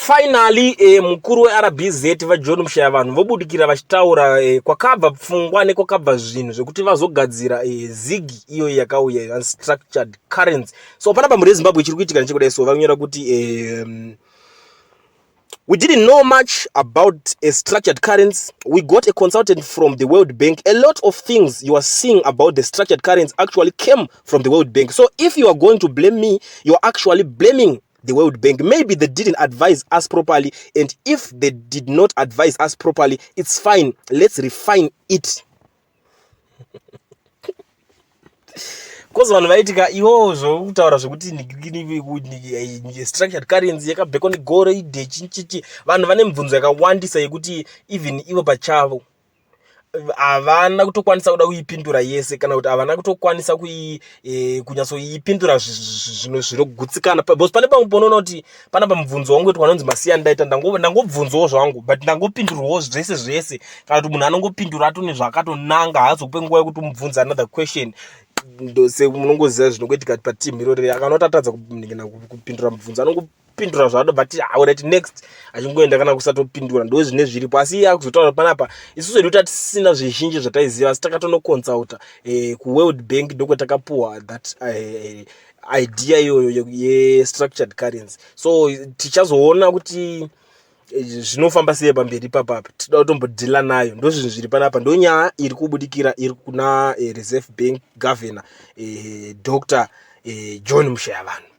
Finally, mukuru weRBZ vaJohn Mushayavanhu vobudikira vachitaura kwakabva pfungwa nekwakabva zvinhu zvekuti vazogadzira ZiG iyo yakauya, unstructured currency. So panapa mhuri yeZimbabwe, chiri kuitika nechekudai, so vanyora kuti "We didn't know much about a structured currency. We got a consultant from the World Bank. A lot of things you are seeing about the structured currency actually came from the World Bank. So if you are going to blame me, you are actually blaming the World Bank. Maybe they didn't advise us properly. And if they did not advise us properly, it's fine. Let's refine it." 'Cause vanhu vaitika iwowo zvokutaura zvekuti structured currency yakabhekwa negoridhe, chinchichi, vanhu vane mibvunzo yakawandisa yekuti even ivo pachavo havana kutokwanisa kuda kuipindura yese, kana kuti havana kutokwanisa kunyatsoipindura zvinogutsikana, because pane pamwe paunoona kuti panapa mubvunzo wangu kuti wanonzi masiya ndaita, ndangobvunzawo zvangu, but ndangopindurwawo zvese zvese, kana kuti munhu anongopindura atone zvaakatonanga, haazokupe nguva yekuti umubvunze another question. Munongoziva zvinongoitika pateam irori, akanoti atadza kupindura mubvunzo, anongopindura zvaado, but alright, next, achingoenda kana kusatopindura. Ndo zvine zviripo. Asi iye akuzotaura panapa, isusu hedu tatisina zvizhinji zvataiziva, asi takatonoconsulta kuWorld Bank, ndokwatakapuhwa that idea iyoyo yestructured currency. So tichazoona kuti zvinofamba sei pamberi papapa. Tinoda kutombodhila nayo. Ndo zvinhu zviri panapa, ndo nyaya iri kubudikira iri kuna Reserve Bank Governor, Dr John Mushayavanhu.